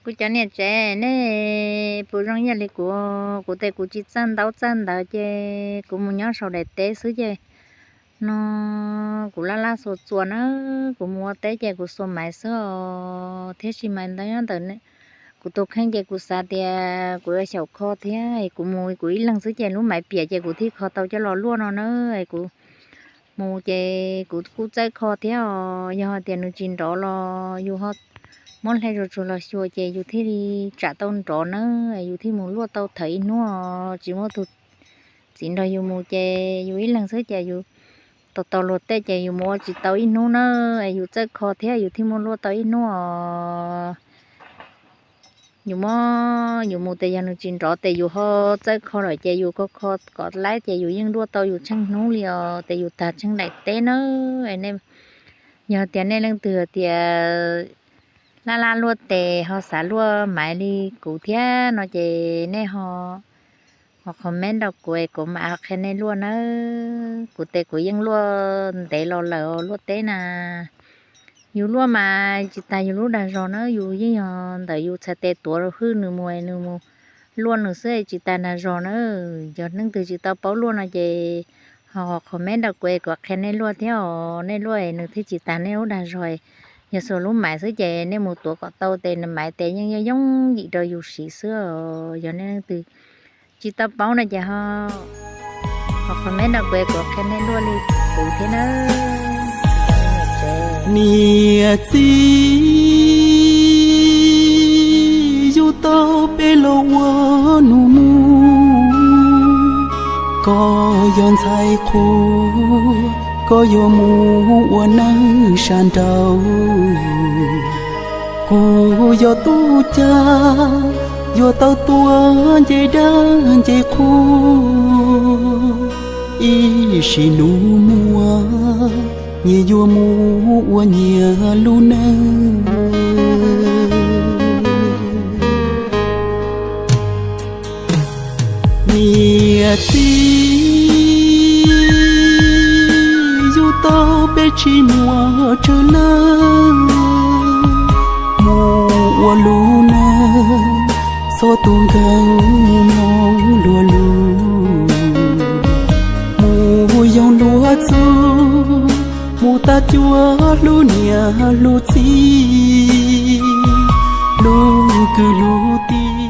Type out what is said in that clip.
Kuv cov niam tsev, nej puas zoo ib yam li kuv? Kuv tes kuv tsis txawj ntaub txawj ntawv ces kuv mus nyob saum daim teb xwb ces no kuv laj laj xuas txuas na, kuv mus ua teb ces kuv xuas maiv xwb os, thiab tsis maiv ntawd nyob ntawm kuv tus kheej ces kuv xav tias kuv yuav xyaum kho thiab es kuv mus kuv ib leeg xwb ces lub maiv piam ces kuv thiaj kho tau coj los luaj no na. Es kuv mus ces kuv kuj txawj kho thiab os, yog hais tias nws tsis nrov los yus ho muab hle zuj zus los xyuas ces yus thiaj li tsam tau nrov na, yus thiaj mus luaj tau thawm ib hnub os, tsis muaj tus txiv nrog yus mus ces yus ib leeg xwb ces yus tau tau luag tej ces yus mus ua tsis tau ib hnub na, es yus txawj kho thiab yus thiaj muaj luaj tau ib hnub os. Yus muab yus mus tes yog nws tsis nrov tes yus ho txawj kho lawm ces yus kho kho kom laib ces yus yeej luaj tau yus tsheej hnub li os, tes yus tag tsheej daim teb na. Es nej, yog tias nej leej twg tias laj laj luaj tes ho xav luaj maiv li kuv thiab no ces nej ho, ho comment rau kuv es kuv mam qhia nej luaj nawb. Kuv tes kuv yeej luaj ntev los lawm luaj teb na. Yus luaj mas tsis tas yus lub dag zog na, yus yeej yog ntawm yus txhais tes tuav hwj nws mus, nws mus luaj nws xwb tsis tas dag zog na. Yog leej twg tsis tau paub luaj no ces ho comment rau kuv es kuv qhia nej luaj thiab os, nej luaj es nws thiaj tsis tas nej lub dag zog. Yog xuas lub maiv xwb ces nej mus tuav kom tau tes nws maiv tes yeej yooj yooj yim rau yus siv xwb os. Yog nej leej twg tsis tau paub no ces ho, ho comment rau kuv es kuv qhia nej luaj li kuv thiab na. Niam txiv, yug tau peb los ua nus mus, koj yog ntxhais qhua, koj yuav mus ua neej sab nraud. Kuv yog tub cag, yuav tau tuav nce dawb nce qhua, ib sim nus muaj, nyias yuav mus ua nyias lub neej. Niam txiv, yug tau peb tsis muaj tsawg leej, mus ua lub neej txhob tu nkeeg mus mloog luag lus, mus yoog luag txuj, mus tag cuag hlub niam hlub txiv, hlub kwv hlub tij.